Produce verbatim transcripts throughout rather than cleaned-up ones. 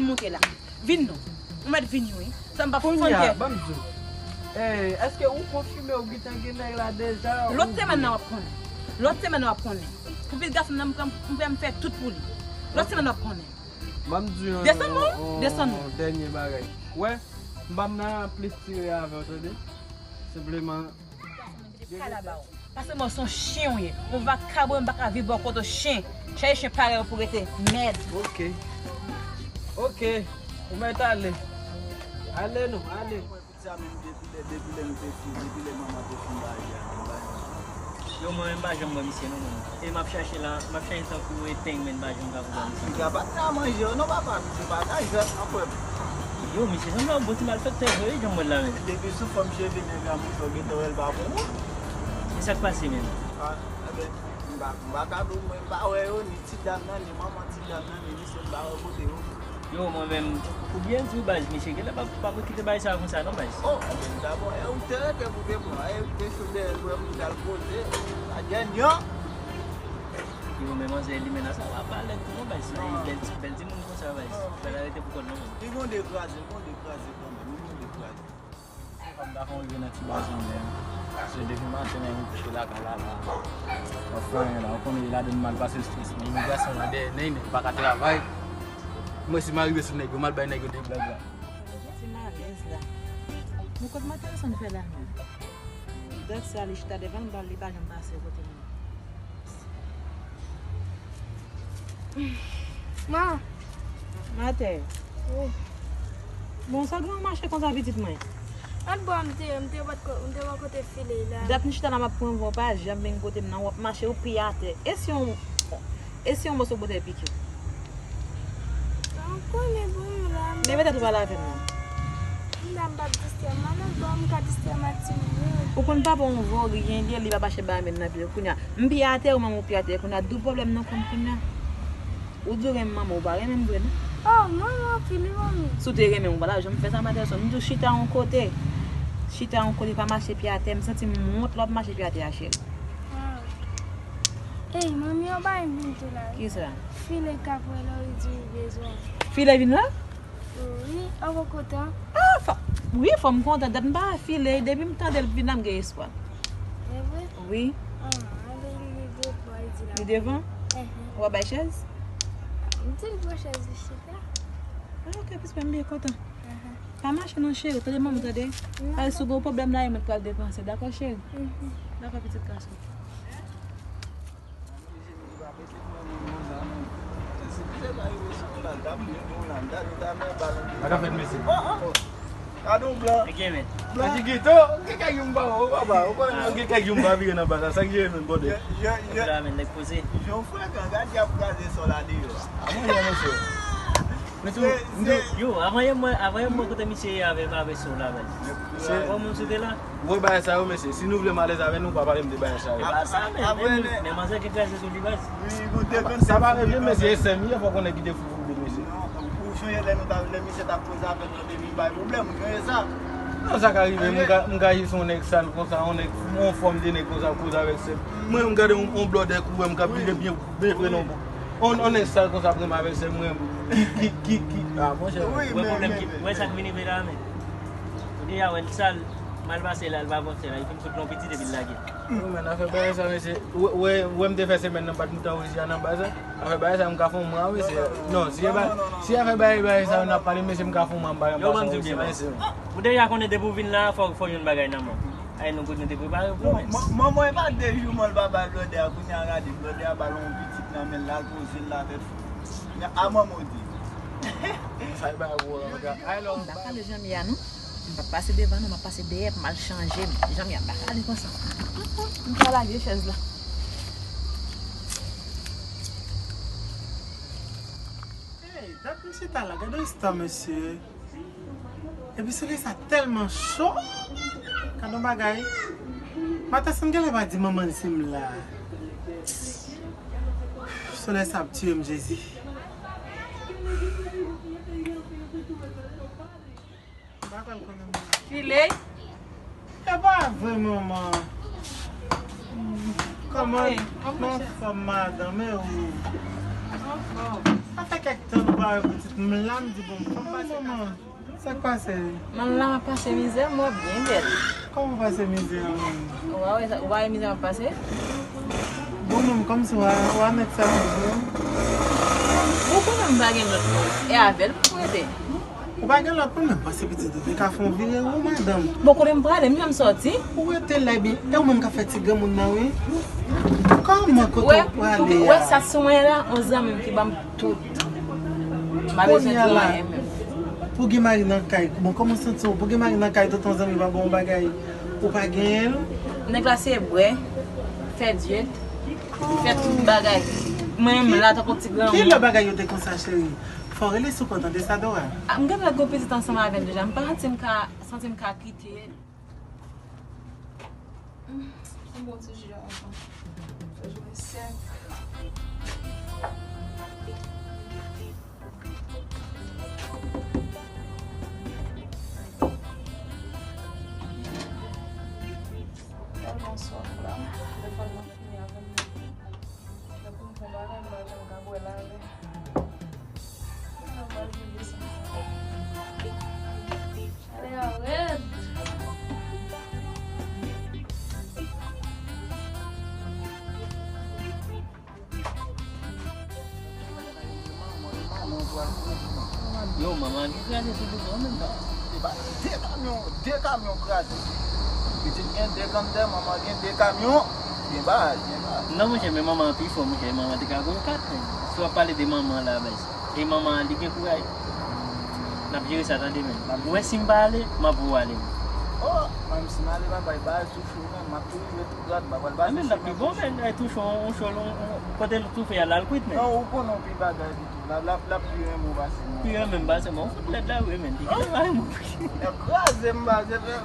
Monte la. Vin non. Ou mèt vin wi. Sa m pa fon kè. Kounye a, ban m di w. Eh, èske ou konfime ou gentan gen nèg la deja? Lòt semèn nan w ap konnen. Lòt semèn w ap konnen. Pou pitit gason m nan, m pran, m pran, m fè tout pou li. Lòt semèn w ap konnen. Ban m di w yon, desann non, yon, desann non, dènye bagay. Wè, m pa m nan plis tire avè w, tande? Senpleman. Kalaba w. Pase mwen se yon chen w ye. Yon vakabon, m pa ka viv bò kote w, chen. Chache chen parèy ou pou rete. Mèd. Ok. Ok. Ou mèt ale. Ale non, ale. Sa menm depi lè, depi lè nou te fin, depi lè manman te fin ba li a, nou ba li. Yo, mwen menm m pa janm wè misye non, mwen. E m ap chache la, m ap chache tankou eteng, men m pa janm ka wè misye. Piga pa t ka manje yo non, papa, misye pa ka jwèt non, frè m. Yo, misye sanble yon bon ti malfektè vre wi, jan m wè l la menm. Depi sou fòm cheve nèg la montre w gentan wè l pa bon moun. E sa k pase menm? Ah, enben, m pa, m pa ka di w, mwen m pa wè yo, ni ti dam nan, ni manman ti dam nan, ni misye m pa wè kote yo. Yo, mwen menm, pou byen di w, baz, mesye genlè pa, pa pou kite bagay sa konsa non, baz. Oh, enben, dabò, e ou te rete pou te pran, e ou te sou dèyè l, pou l al poze, sa dènye an. Yo, men manzè limena sa pa, pa lèd tou non, baz. Bèl, bèl timoun konsa, baz. Fè l arete pou kò l non, menm. Li gon de kraze, li gon de kraze kanmenm, li gon de kraze. Fò m ta fè yon rive nan ti baz lan, men se depi maten nèg m kouche lakay la, la. M ap fè anyen la, ou konnen ladann mal pase strès, men imigration la dèyè nèg, nèg pa ka travay. Mwen si m arive sou nèg yo, m al bay nèg yo de blag la. Ti malèz la. Bon, kot Materson fè la menm? Dat sa li chita devan l, li pa janm pase kote m. Ma. Maten. Wi. Bon, sa gen w mache konsa pitit mwen? Lòt bò m te ye, m te bò ko-, m te bò kote Filey la. Dat m chita la m ap pran van, w pa janm vin kote m nan, w ap mache, w pye atè. E si yon, e si yon moso bòtèy pike w? Sa w konnen pou m la. Leve tèt ou pale avè m non. M la m p ap distrè m, lòt bò m ka distrè m ak timoun yo. Ou konn papa w yon voryen li ye, li p ap mache bay men nan pye l. Kounye a, m pye atè, ou menm ou pye atè. Kounye a, dou pwoblèm nan konn kounye a. Ou di w renmen manman w, ou pa renmen m vre non. Oh, manman anpil wi, manmi. Si w te renmen m, ou pa t ap janm fè sa, Materson. M di w chita yon kote. Chita yon kote, pa mache pye atè. M santi m wont lè w ap mache pye atè a, cheri. Ah. Ey, manmi, yon bagay m vin tou la wi. Kisa? Filey k ap wè lè w di w bezwen. Filey vin la? Wi, ou kontan? Ah, fò, wi, fò m kontan. Dat m pa wè Filey, depi m tande l vin la, m gen espwa. E vre? Wi. Ah, anben li, li devan, li di la. Li devan? Enhen. Ou pa bay chèz? M di l pran chèz li chita. Ah, ok, plis mwen m byen kontan. Enhen. Pa mache non, cheri, tande manman, tande. Non. Ay, si w gen pwoblèm la, e mwen k pral depanse, dakò, cheri? Mhm. Dakò, pitit gason. Sa ka fèt, mesye. Gade yon blan. Blan. Anti Guito, gen kèk yon ba, ou papa, ou konnen gen kèk yon ba vire nan ba sa, sa k jere menm bòdè. Yo, yo, yo. Sa menm, nèg poze. Jan frekan, gade y ap kraze sòl la deyò a. A mwen, mesye. Men tou, se, m tou, se yo, avan yè mwen, avan yè mwen kote misye ye avè, avè sou la, baz. Se bon moun sou te la. Wè bagay sa yo, mesye. Si nou vle m alèz avè nou, pa pale m de bagay sa yo. E pa sa, men, men, men manzè ki kraze sou li, baz. Sa pa regle, mesye, e sè m ye, fò konnen ki te fou fou de mesye. Non, ou sonje lè nou ta, lè misye t ap koze avè nou, te vin bay pwoblèm, ou sonje sa? Non, sa ka rive, m ka, m ka jis yon nèg sal konsa, yon nèg, yon fòm de nèg konsa, koze avèk sè m. Mwen, m gade yon, yon blòdè kou wè m k ap vide byen, byen pre non. On, on nèg sal konsa pran m avèk sè mwen. Ki, ki, ki, ki. Ah, monchè. Wi, wè men, pwoblèm men, ki, men, wè sa k vin rive la, men. Ou deja wè l sal, mal pase la, l pa bon sè la, li fin fout l yon pitit epi l lage. Wi, men afè bagay sa, mesye. Wè, wè, wè m te fè semèn nan, m pa t moute Louisiana nan baz la. Afè bagay sa, m ka fè yon mwa, mesye. Non, si e ba, si afè bagay, bagay sa, n ap pale, mesye, m ka fè yon mwa, m pa, m pa fè yon bagay, mesye. Ou deja konnen depi w vin la, fò, fò w jwenn bagay nan men w. Ay, nou kote nou te prepare pou mwen. Manman e pa de jouman l pa bay blòdè a, kounye a gade, blòdè a ba l yon pitit nan men l, l al poze l la tèt fou. A manman w di. Sa e bay pou w la, gade. M pa pale Janmi a non. M p ap pase devan non, m ap pase dèyè pou m al chanje. Janmi a m pa pale konsa. M pral lage chèz la. Hey, dat m chita la, gade yon stan, mesye. Epi solèy sa tèlman cho. Gade yon bagay. Maten sa m genlè pa di manman l si m la. Solèy sa ap tiye m, Jezi. Filey. E pa vre, manman. Kòman, kòman fòm madanm e ou? Anfòm. Sa fè kèk tan nou pa wè pitit m la, m di bon, fò m pase. Sa k pase? Mwen la m ap pase mizè, m wè byen bèl. Kòman w pase mizè a menm? Ou pa wè sa, ou pa wè mizè m ap pase? Bon, menm kòmsi w a, w a nèg sa toujou. Ou konnen m pa gen lòt non. E avè l pou m rete. Ou pa gen lòt moun, menm pase pitit ou te ka fè yon vire ou, madanm. Bon, kote m prale, m janm sòti. Ou rete la, ebyen, e ou menm k ap fè ti granmoun nan, wi. Kòman kote w prale a? Wè, sa sou mwen la, yon zanmi m ki ban m tout. M pa bezwen di anyen menm. Pou gen mari nan kay, bon, kòman w santi w? Pou gen mari nan kay, tout yon zanmi pa ba w yon bagay, ou pa genyen l? Nèg la se bwè, fè dyèt, fè tout bagay. Mwen menm la tankou ti granmoun. Kilè bagay yo te konsa, cheri? Fò w rele sou kò, tande, Sadora. Ah, m gentan gen pitit ansanm avè l deja. M pa santi m ka, santi m ka kite. Hmm, yon bon ti ji a avan. Fè jounen sèk. Tèlman swaf la. Lè fò m fini avè m. Lè pou m fè bagay, m pa janm ka bwè lave. Mwen pa bliye sa. Chalè a rèd. Yo, manman gen kraze sou bouton menm. E pa de kamyon, de kamyon kraze. Pitit gen de kantè, manman gen de kamyon. Gen bagay, gen bagay. Non, monchè, men manman an pi fò, monchè. Manman te ka voye kat, men. Si w ap pale de manman la, baz. E manman an, li gen kouraj. N ap jere sa, tande, men. Ou wè, si m pa ale, m ap voye w ale, men. Oh, menm si m ale, papa, e bagay tou cho, men. M ap tou rive tou dwat, m pa pral pase chemen. Ah, men, l ap pi bon, men. Ay, tou cho, on cho, on, on, kote l tou fè a, l al kwit, men. Non, ou konnen w pi bagay li tou. L ap, l ap, l ap pi renmen w pase mwen. Pi renmen m pase mwen. Ou fout lèd la, wi, men. Li gen bagay mwen. L ap kraze m, pase, men.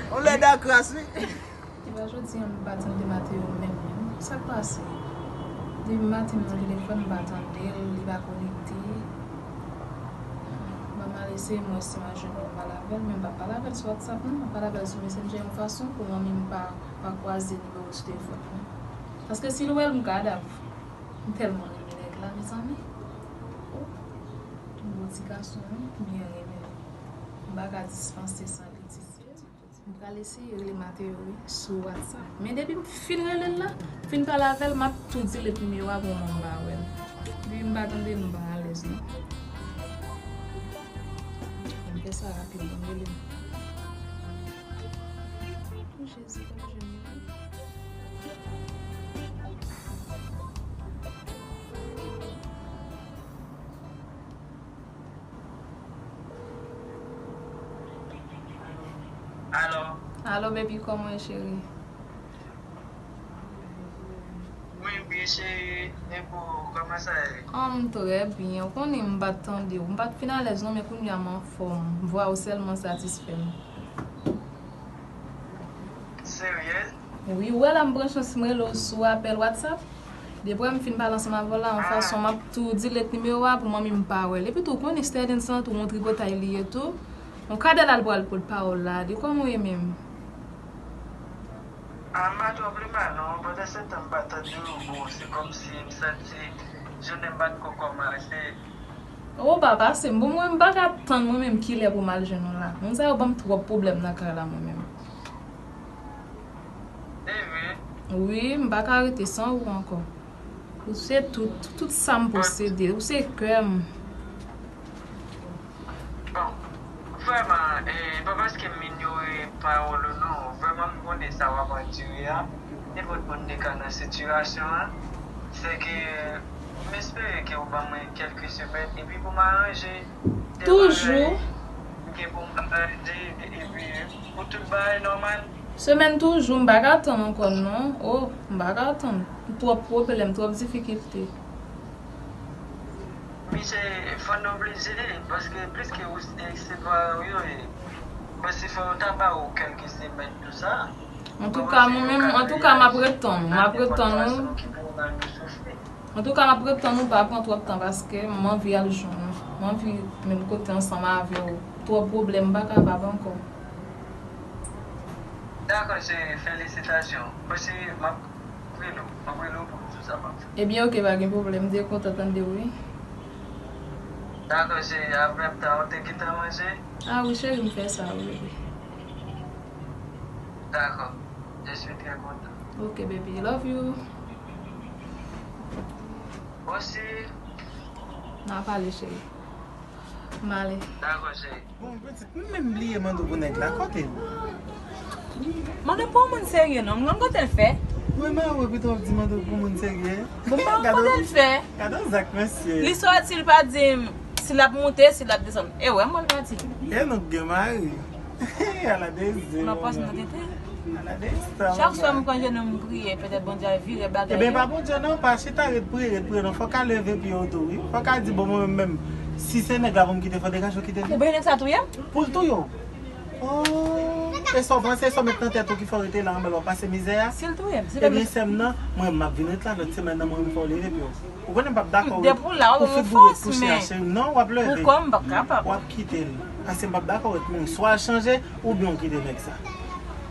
Ou lèd a kras, wi. Epa jodi a m pa tande Mateo menm, menm. Sa k pase? Depi maten m nan telefòn, m pa tande l, li pa konekte. Ban m al eseye m wè si m a jwenn yon pale avè l, men m p ap pale avè l sou WhatsApp non, m ap pale avè l sou Messenger yon fason pou manmi m pa, pa kwaze nimewo sou telefòn mwen. Paske si l wè l, m kadav. M tèlman renmen nèg la, mezanmi. Oh, yon bon ti gason, wi, m byen renmen l. M pa ka dispanse san li, ti sè. M pral eseye rele Mateo, wi, sou WhatsApp. Men depi m fin rele l la, m fin pale avè l, m ap tou delete nimewo a pou mwen m pa wè l. Depi m pa tande l, m pa alèz, non. M fè sa rapid, m rele l. Oh, Jezi, fè m jwenn li, wi. Alo. Alo, baby, kòman w ye, cheri? Mwen byen, cheri. E pou ou, kòman sa ye? Oh, m trè byen. Ou konnen m pa t tande w. M pa t fin alèz non, men kounye a m anfòm. Vwa w sèlman satisfè m. Serye? Wi, ou wè la m pran chans m rele w sou apèl WhatsApp. Depi m fin pale ansanm avè w la, yon fason m ap tou delete nimewo a pou manmi m pa wè l. Epi tou, ou konnen Sterlens lan tou yon tripotay li ye tou. Yon kadal al pral pot pawòl la, de kòman w ye menm? Ah, m pa twò pi mal non, pandan se tan m pa tande w, bon, se kòmsi m santi jounen m pa t ko kòmanse. Ou pa pase m, bon, mwen m pa ka tann mwen menm kilè pou m al jwenn ou la. Moun sa yo ban m twòp pwoblèm nan kay la mwen menm. Wi, m pa ka rete san ou ankò. Ou se tout, tout sa m posede, ou se kè m. Bon, vrèman, e pa paske m inyore pawòl ou non, vrèman m konnen sa w ap andire a, nenpòt moun te ka nan sitiyasyon an, se ke m espere ke ou ban mwen kèlke semèn epi pou m aranje de bagay m gen pou m aranje epi pou tout bagay nòmal. Semèn toujou, m pa ka tann ankò non. Oh, m pa ka tann. Twòp pwoblèm, twòp difikilte. Wi, se fò n oblije, paske pliske ou se, se parèy ou yo ye. Bon, si fò yo ta ba ou kèlke semèn tou sa. Antouka, mwen menm, antouka, m ap ret tann ou, m ap ret tann ou. Antouka, m ap ret tann ou, pa pran twòp tan, paske m anvi al jwenn ou. M anvi menm kote ansanm avè w. Twòp pwoblèm, m pa kapab ankò. Dakò, cheri, felisitasyon. Bon, cheri, m ap rele w, m ap rele w pou m di w sa m ap fè. Ebyen, oke, pa gen pwoblèm, m te kontan tande w, wi. Dakò, cheri, apre m ta ou te gentan manje? Ah wi, cheri, m fè sa, wi, bebe. Dakò, je suis très content. Ok, baby, love you. Osi. N a pale, cheri. M ale. Dakò, cheri. Bon, pitit, m menm bliye mande w pou nèg la, kote l? Mande pou yon moun serye non, m konn kote l fè. Wi, mwen wè pito w ap di mande w pou moun serye. Bon, m pa konn kote l fè. Gade yon zak, mesye. Li sòti, li pa di m si l ap moute, si l ap desann. E wè, mwen l pa di. E nou k gen mari. Ala de zen. Mwen panse nou tete. Ala de zen. Chak swa m pran jenou m priye, petèt Bondye al vire bagay yo. Ebyen, pa Bondye non, pa chita ret priye, ret priye non. Fòk a leve pye w tou, wi. Fòk a di, bon, mwen menm, menm, si se nèg la pou m kite, fò degaje w kite l. Oubyen nèg sa touye m? Pou l touye w. Oh, e sa w panse, e sa w met nan tèt ou ki fè w rete la anba l w ap pase mizè a? Si l touye m, si l touye m. Ebyen, sè m nan, mwen, m ap vin ret la lòt semèn nan, mwen, m fè w leve pye w. Ou konnen m p ap dakò ret pou figi dou ret kouche a, cheri. Non, w ap leve. Pou kò m, m p ap kapab. W ap kite l. Paske m p ap dakò ret mouri. Swa l chanje, oubyen w kite nèg sa.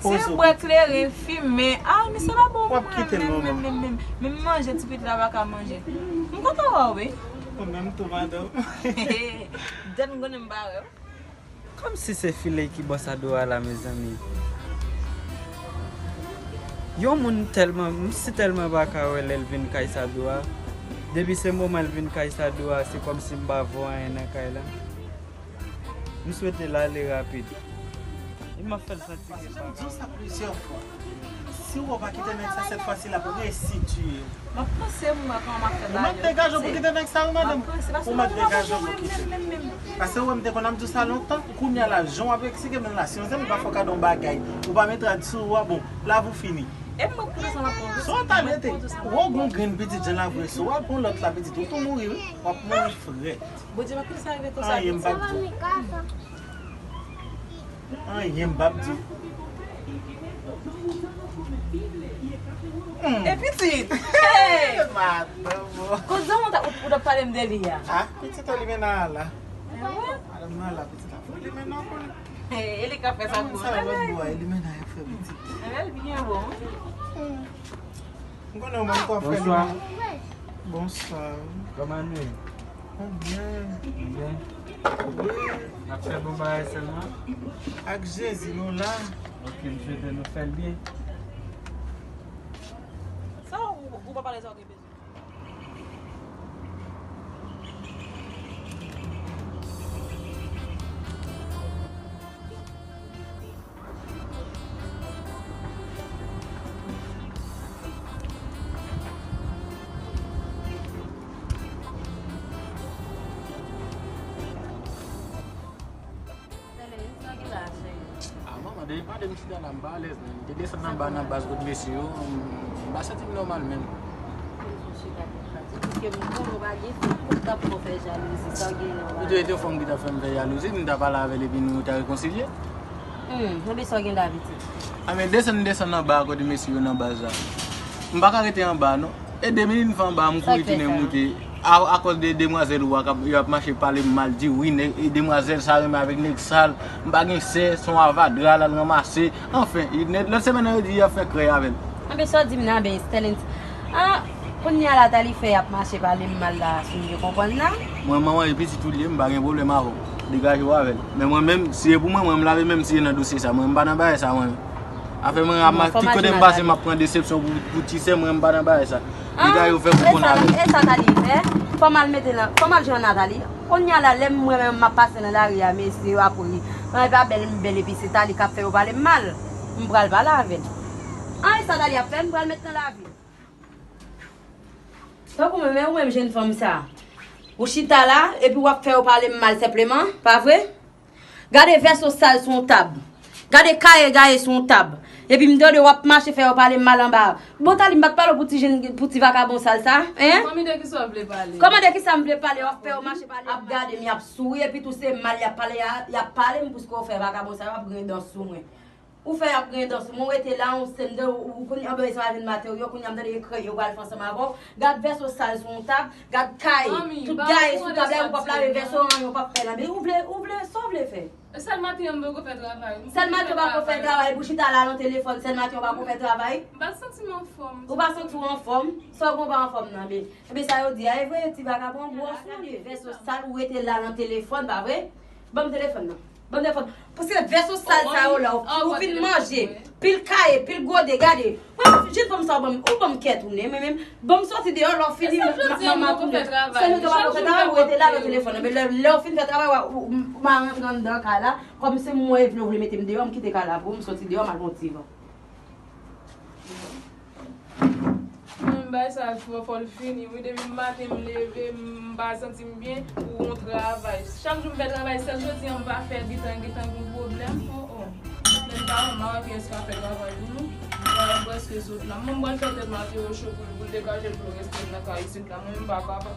Se bwè kleren, fimen. Ah, misye pa bon pou mwen menm, menm, menm, menm. Menm manje, ti pitit la pa ka manje. M kontan wè w, wi. Ou menm tou, madanm. Dèt m konnen m pa wè w. Kòmsi se Filey ki bòs Adora la, mezanmi. Yon moun tèlman, m si tèlman pa ka wè lè l vin kay Sadora. Depi se moman l vin kay Sadora, se kòmsi m pa vo anyen nan kay la. M swete l ale rapid. E m ap fè l santi. Paske jan m di w sa plizyè fwa. Si w wè w pa kite nèg sa, sèt fwa si l ap resitye w. M ap panse m wè kòman m ap fè bagay yo. Ou mèt degaje w pou kite nèg sa wi, madanm. Ou mèt degaje w pou kite l. Paske ou wè m te konn ap di w sa lontan, kounye a la, jan w ap eksplike m la, si yon zanmi pa fè w kado yon bagay, ou pa met rad sou ou a, bon, lavi w fini. E m mèt pran sa m ap pran. Si w ta rete, ou wè w gon grenn pitit jan lavi w ye, si w al pran lòt la pitit, ou tou mouri wi, w ap mouri frèt. Bondye pa kite sa rive konsa. Anyen m p ap di w. Anyen m p ap di w. Hmm. E pitit. Hey! Madanm, oh. Kote zanmi w ta, ou, ou t ap pale m de li a? Ah, pitit Elimena a la. Ah, wi? Madanm nan la, pitit la. Elimena, ou konnen. Hey, e li k ap fè sa pou mwen. Sa lòt bò a, Elimena ap fè pitit. Anyen l byen bon. Hmm. M konnen w menm kwa frè li. Bonswa. Bonswa. Kòman nou ye? Nou byen. Nou byen? Wi. N ap fè bon bagay sèlman. Ak Jezi, nou la. Ok, m swete nou fè l byen. Sa w, ou pa pale sa w gen bezwen. Tèlè, sa gen la, cheri? Ah, manman, depi maten m chita la, m pa alèz menm. M te desann anba nan baz kot mesye yo, m, m pa santi m nòmal menm. Piske m konnen w pa gen fi, ou t ap fè w fè jalouzi, sa w gen la? Ou te rete fanm ki t ap fè m fè jalouzi, m ta pale avè l epi nou ta rekonsilye. Hmm, ebyen sa w gen la, pitit? Anben, desann, desann anba kote mesye yo nan baz la. M pa ka rete anba, non. E de minit m fè anba, m kouri tounen moute. A, akòz de demwazèl ou a k ap, y ap mache pale m mal, di wi, nèg, e demwazèl sa renmen avèk nèg sal, m pa gen sè, se yon avadra l al ranmase. Anfen, lòt semèn nan yo di y ap fè krèy avè l. Anben, sa w di m nan, anben, Sterlens. Ah, kounye a la, Tali fè y ap mache pale m mal la, si m byen konprann la. Mwen, manman e pitit ou li ye, m pa gen pwoblèm avè w. Degaje w avè l. Men mwen menm, si e pou mwen, mwen m lave men m si e nan dosye sa. Mwen, m pa nan bagay sa, mwen. Afè mwen, a ma-, tout kote m pase, m ap pran desepsyon pou, pou ti sè mwen, m pa nan bagay sa. Degaje w, fè pou konn avè l. E sa Tali fè? Fò m al mete nan, fò m al jwenn Natali. Kounye a la, lè m, mwen menm, m ap pase nan lari a, mesye yo ap ri. An, e pa bèl, m bèl, epi se Tali k ap fè yo pale m mal. M pral pale avè l. An, e sa Tali ap fè, m pral met nan lavi l. Tankou mwen, men ou menm jèn fanm sa. Ou chita la, epi w ap fè yo pale m mal senpleman, pa vre? Gade vèso sal sou yon tab. Gade kaye gaye sou yon tab. Epi m tande w ap mache fè yo pale m mal anba. Bon, Tali, m pa t pale w pou ti jèn, pou ti vakabon sal sa, en? Kòman de kisa w vle pale? Kòman de kisa m vle pale? W ap fè yo mache pale m mal. Ap gade m, y ap souri, epi tou se mal y ap pale, y a, y ap pale m, piske w fè vakabon sa yo ap griyen dan sou mwen. Ou fè y ap gen dan sou mwen, ou rete la, ou sende, ou kounye a, anben sa va vin materyo, kounye a m tande e kreye, yo pral fè ansanm avè w. Gad vèso sal sou yon tab, gad kay, tout gaye sou tab la, ou p ap lave vèso an, yo p ap fè nan. Men ou vle, ou vle, sa w vle fè? Sèl maten an m poko fè travay. Sèl maten w pako fè travay, pou chita la nan telefòn, sèl maten w pako fè travay. M pa santi m anfòm. Ou pa santi w anfòm? Sa w gen w pa anfòm nan, men. Ebyen sa yo di a, e vre, ti vagabon, gwòs ou ye, vèso sal, ou rete la nan telefòn, pa vre? Ban m telefòn nan. Ban m telefòn. Paske vèso sal sa yo la, ou fin manje, pil kaye, pil gode, gade. Wè, jèn fanm sa, ou ban m, ou ban m kè tounen, men menm, ban m sòti deyò, lè w fini, m a tounen. Sèl jou w pa fè travay, ou rete la nan telefòn nan, men lè, lè w fin fè travay, w a, ou, m a rantre anndan kay la, kòm se mwen vle, ou vle mete m deyò, m kite kay la pou ou, m sòti deyò, m al pran yon ti van. Mwen bay sa fò, fò l fini. Wi, depi maten m leve, m pa santi m byen pou yon travay. Chak jou m fè travay, sèl jodi a m pa fè, gentan, gentan gen pwoblèm. Oh, oh. Men pa m, m pa gen espas fè travay pou nou. Mwen prèske sot la. Mwen pral fè tèt Mateo cho pou l, pou l degaje l, pou l rete nan kay isit la. Mwen menm pa kapab.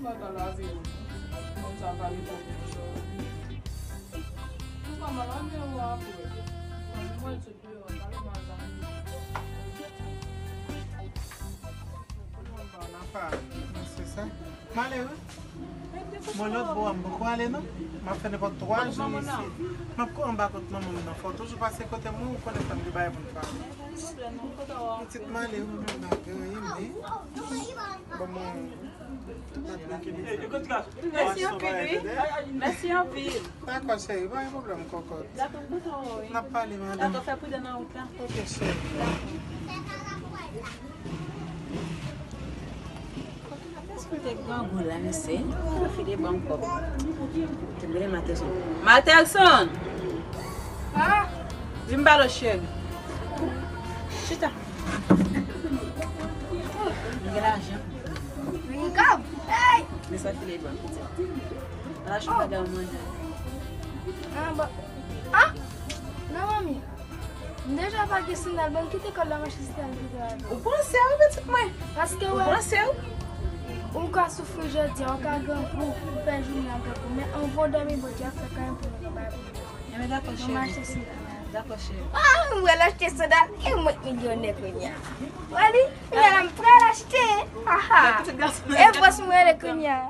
Mwen ka lave yo. Mwen sa pale pou mwen. Mwen pa mal lave yo apre. Mwen sot deyò, pale mal la. Mwen pa nan pale. Se sa. M ale, wi. Mwen lòt bò a, m poko ale non. M ap fè nenpòt twa jou isi. M ap kou anba kont manman m nan. Fò w toujou pase kote mwen, ou konnen fò n gen bagay pou n pale. Pitit m ale, wi, m pa gen anyen, men. Ban mwen. Mèsi anpil, wi. Mèsi anpil. Dakò, cheri, pa gen pwoblèm, kòkòt. Dakò, m kontan wè w, wi. N ap pale, madanm. Dakò, fè pridan nan wout la. Ok, cheri. Èske w te grangou la, mesye? Ou file ban m kòb. Te mele Materson. Materson! Ah! Vin ba lòt cheri. Chita. M gen lajan. M gen kòb. Hey! Men sa file ban m, pitit. Ala chou bagay ou manje. Ah, bon. Ah! Non, manmi. M deja pa gen sandal, ban m kite kòb la m achte sandal pi twa. Ou panse wi, pitit mwen. Paske ou wè, panse wi. Ou ka soufri jodi a, ou ka grangou, ou pè jounen an grangou. Men anvan w dòmi, Bondye ap fè kanmenm pou nou bay pou nou. Enben dakò, cheri. Ban m achte sandal la. Dakò, cheri. Ah, m pral achte sandal, e mwen k milyonè kounye a. Wè li, kounye a la m pral achte. Aha. E bòs mwen rele kounye a.